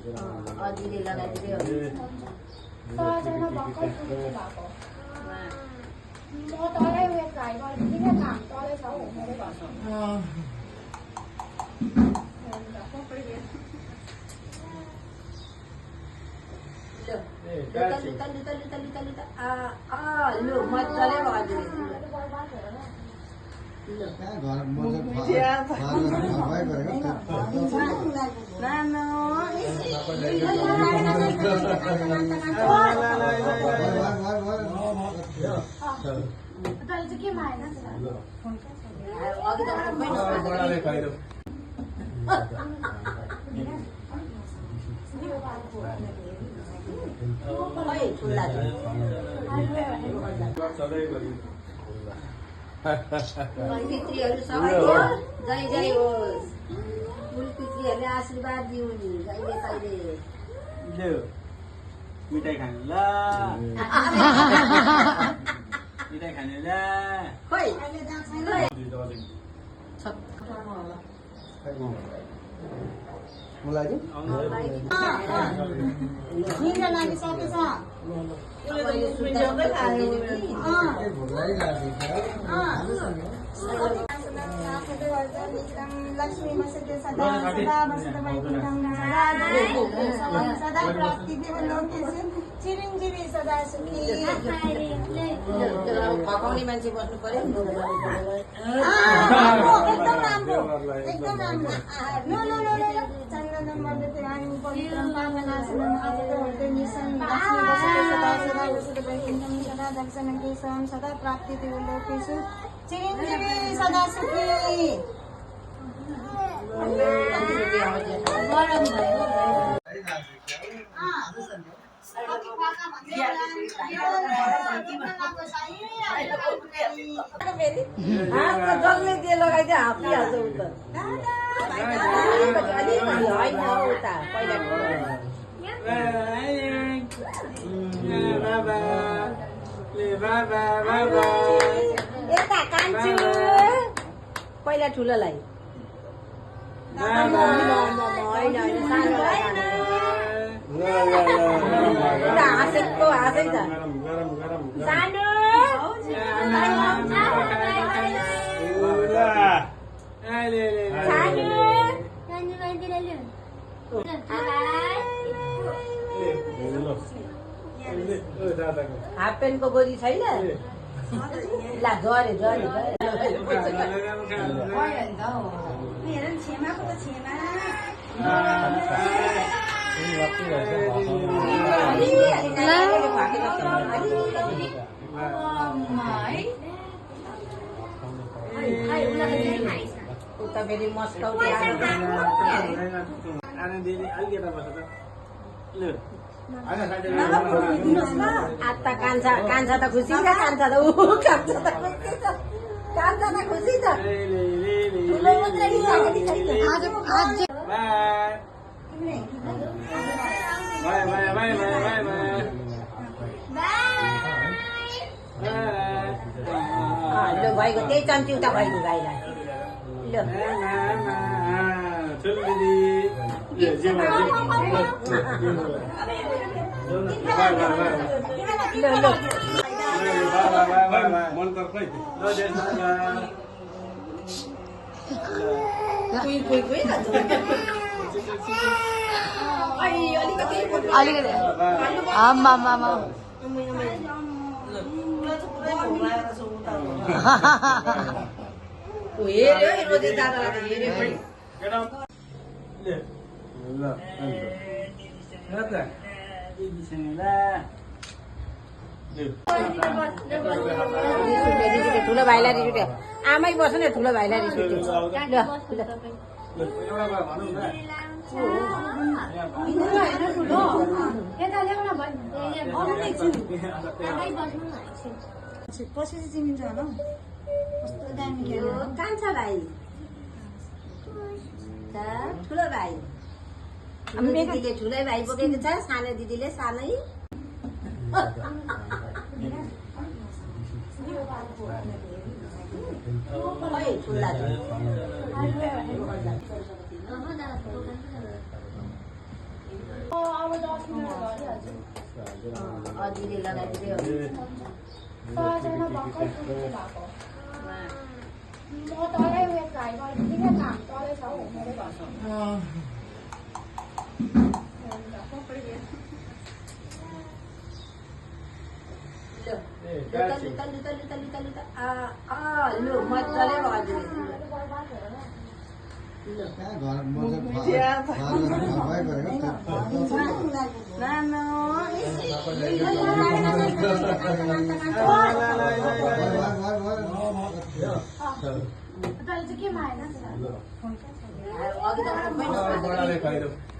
अजीले लगाइदियो सजना भक्कल फुट्नु भएको म तलै उयो ट्राई गरिदिनु नि काम तलै छ हो मेरो घरमा लुता लु मजाले भइदियो पितृहरू सबैको जय जय होस् फुल पितृहरूले आशीर्वाद दिउनी जहिले तहिले मिठाई खानु ल मिठाई खानु ल खोइ मलाई लक्ष्मी वसते सदा सदा वसते वैकुंठं सदा प्राप्ति देव लोकेशं चिरञ्जीवी सदा सुखी पकाउने मान्छे बस्नु पर्यो एकदम राम्रो नो नो नो चन्दनं मर्दते वाणी पवित्रं पावनासनं आदते वर्ते निशं लक्ष्मी वसते सदा सदा वसते वैकुंठं सदा दर्शनं केशवं सदा प्राप्ति देव लोकेशं चिरञ्जीवी सदा सुखी जसले त्यो लगाइदियो हापिहाल्छ उता होइन उता पहिला यता कान्छु पहिला ठुलोलाई होइन होइन सानोलाई हाँसेको हाँसै छ सानो हाफ पेन्टको गोजी छैन ला झरे झरे उता फेरि मस्कौ आता कान्छा कान्छा त खुसी छ कान्छा त कान्छा त खुसी छ कान्छा त खुसी छ ठुलो मात्रै ल भाइको त्यही चम्ची उता भाइको गाईलाई अलिकति आमा हेऱ्यो दादालाई हेऱ्यो ठुलो भाइलाई रिस उठ्यो आमै बस्नु नि ठुलो भाइलाई रिस उठ्यो पछि चिनिन्छ होला कस्तो दामी खेल्यो कान्छा भाइ ठुलो भाइ दिदीले ठुलै भाइ बोकेको छ सानो दिदीले सानै अब 10 मिनट गरिहाल्छु अघिले लगाइदिँदै हो तलजना भर्खर पुग्नु भएको म तलै उयो ट्राई गरिदिएँ क्या काम तलै छ हौ मेरो घरसम्म लु मजाले भनिदिनु तैँले चाहिँ के मागेन अघि त